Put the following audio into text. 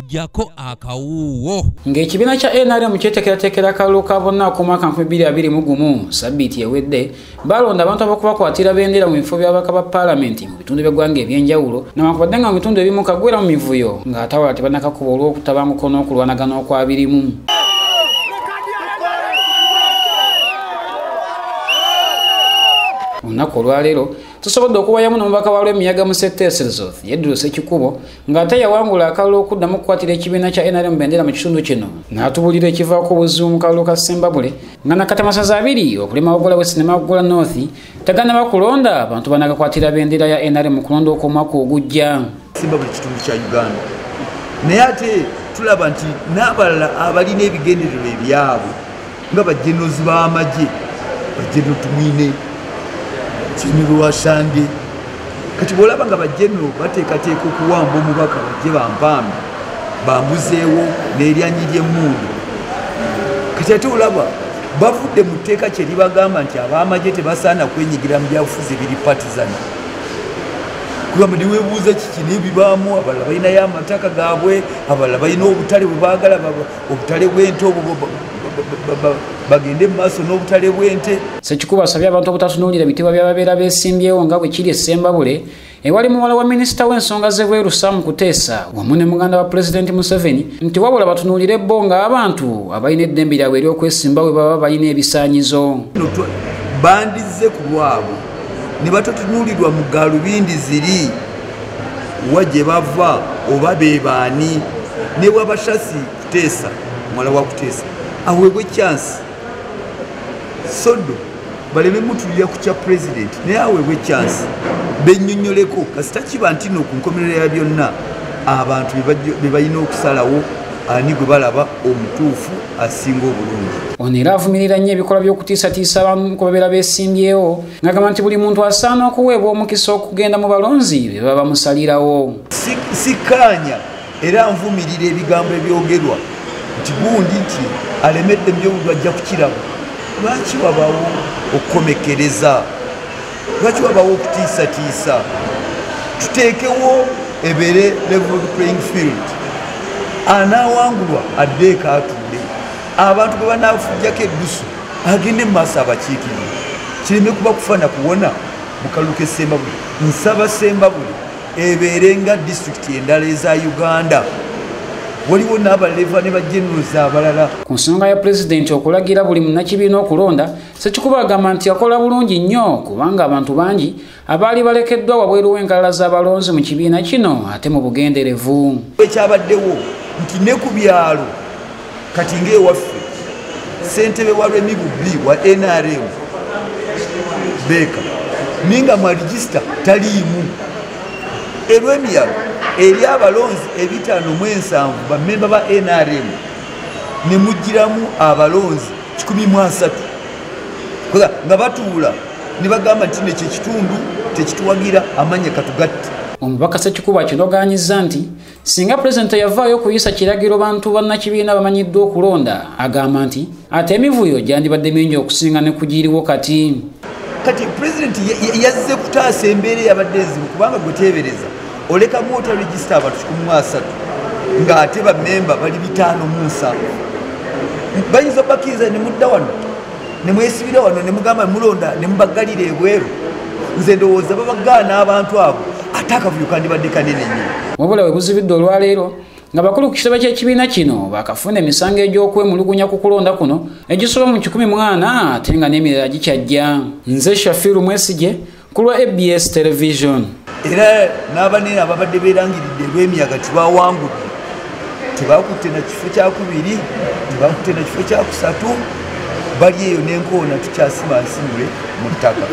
Jako akawuwo. Ng'ekibiina kya NRM kyeteekerateekera akalulu ka bonna ak'omwaka 2021 sabbiiti ewedde balonda abantu abakubakwatira bendera mu bifo by'ababaka ba paalamenti mu bitundu by'eggwanga eby'enjawulo newankubadde nga mu bitundu ebimu kagwera mu mivuyo ng'ate abalala tebannakakuba olw'okutabanguko n'okulwanagana okwabirimu. Olunaku olwaleero tusobodde okuwayamu n'omubaka wa Lwemiyaga mu Ssetteeserezo Yedru Ssekikubo ng'ate yawangula akalulu okuddamu okukwatira ekibiina kya NRM bendera mu kitundu kino n'atubuulira ekivaako obuzibu mu kalulu ka Ssembabule nga nakati amasaza abiri okuli Mawogola West ne Mawogola North tegannaba kulonda abantu banagakwatira bendera ya NRM mu kulonda okw'omwaka ogujja. Ssembabule kitundu kya Uganda, naye ate tulaba nti n'abalala abalina ebigendererwa ebyabwe nga bajenozi b'amagye, bajeno Tumwine, General Washange. Kati bw'olaba nga bajenero bateekateeka okuwamba omubaka bajje bampambe bambuzeewo n'eryanyi ly'emmundu. Kati ate olaba bavudde mu tteeka kye libagamba nti ab'amagye tebasaana kwenyigira mu byabufuzi ebiri partisan. Kugamba neweebuuza kiki n'ebibaamu, abalala balinayo amataka gaabwe, abalala balina obutale bwe baagala, obutale bw'ente obwo bagende mu maaso n'obutale bw'ente. Ssekikubo asabye abantu obutatunuulira bitibwa by'ababeera beesimbyewo nga bwe kiri e Ssembabule ewali muwala wa minisita w'ensonga z'ebweru Sam Kutesa wamu ne muganda wa Pulezidenti Museveni nti wabula batunuulire bo ng'abantu abalina eddembe lyabwe ery'okwesimba bwe baba balina ebisaanyizo. Bandizze ku lwabwe ne batatunuulirwa mu gaalubindi ziri wa gye bava oba be baani. Ne bw'abashasi Kutesa, muwala wa Kutesa, aweebwe chance sodo baleme mutulira ku kya pulezidenti, naye aweebwe chance bennyonnyoleko. Kasita kiba nti nno ku nkomerero ya byonna abantu be balina okusalawo ani gwe balaba omutuufu asinga obulungi. Ono era avumirira nnyo ebikolwa by'okutiisatiisa abamu ku babeera beesimbyewo ng'agamba nti buli muntu asaana okuweebwa omukisa okugenda mu balonzi be baba bamusalirawo. Sikkaanya era nvumirira ebigambo ebyogerwa nti gundi nti alemedde mu byobuddu ajja kukiraba. Lwaki wabaawo okukomekereza? Lwaki wabaawo okutiisatiisa? Tuteekewo ebeere level playing field. Anaawangulwa addeeko atudde, abantu bwe banaafujjako eddusu agende mu maaso abakiikirire, kireme kuba kufa na kuwona mu kalulu k'e Ssembabule. Nsaba Ssembabule ebeere nga disitulikiti endala eza Uganda. Waliwo n'abaleva ne bajenerozi abalala. Ku nsonga ya pulezidenti okulagira buli munnakibiina okulonda, Ssekikubo agamba nti akola bulungi nnyo kubanga abantu bangi abaali balekeddwa wabweru w'enkalala z'abalonzi mu kibiina kino ate mu bugenderevu. Ekyabaddewo nti ne ku byalo kati ng'ewaffe ssentebe wa Lwemibu B wa NRM Beeka ninga mwa regisita taliimu. Erwemiyaga eri abalonzi 507 bammemba ba NRM ne mugiramu abalonzi 130 nga batuula ne bagamba nti nekyo ekitundu tekituwagira amanya katugatte. Omubaka Ssekikubo akinogaanyizza nti singa pulezidenti yavaayo okuyisa kiragiro bantu bannakibiina bamanyiddwa okulonda, agamba nti ate emivuyo gyandibadde mingi okusinga ne kugiriwo kati. Kati pulezidenti yazze kutaasa embeera eyabadde enzibu kubanga gwe teebereza olekamu ota regisita abantu 130 ng'ate bammemba bali 57. Bayinza obbakiriza ne mudda wano ne mwesibira wano ne mugamba mulonda ne mubaggalira ebweru. Nze ndowooza babagaana abantu abo ate akavuyo kandibadde kanene nnyo. Wabula we buzibidde olwaleero nga bakulu ku kitebe ky'ekibiina kino bakafuna emisango egy'okwemulugunya ku kulonda kuno egisoba mu 14 ate nga n'emirala gikyajja. Nze Shafiru Mwesigye ku lwa ABS Television. Era n'abanene ababadde beerangiridde Lwemiyaga tebawangudde, tebakutte na kifo kyakubiri, tebakutte na kifo kyakusatu, bali eyo n'enkoona tukyasima nsimule mu ttaka.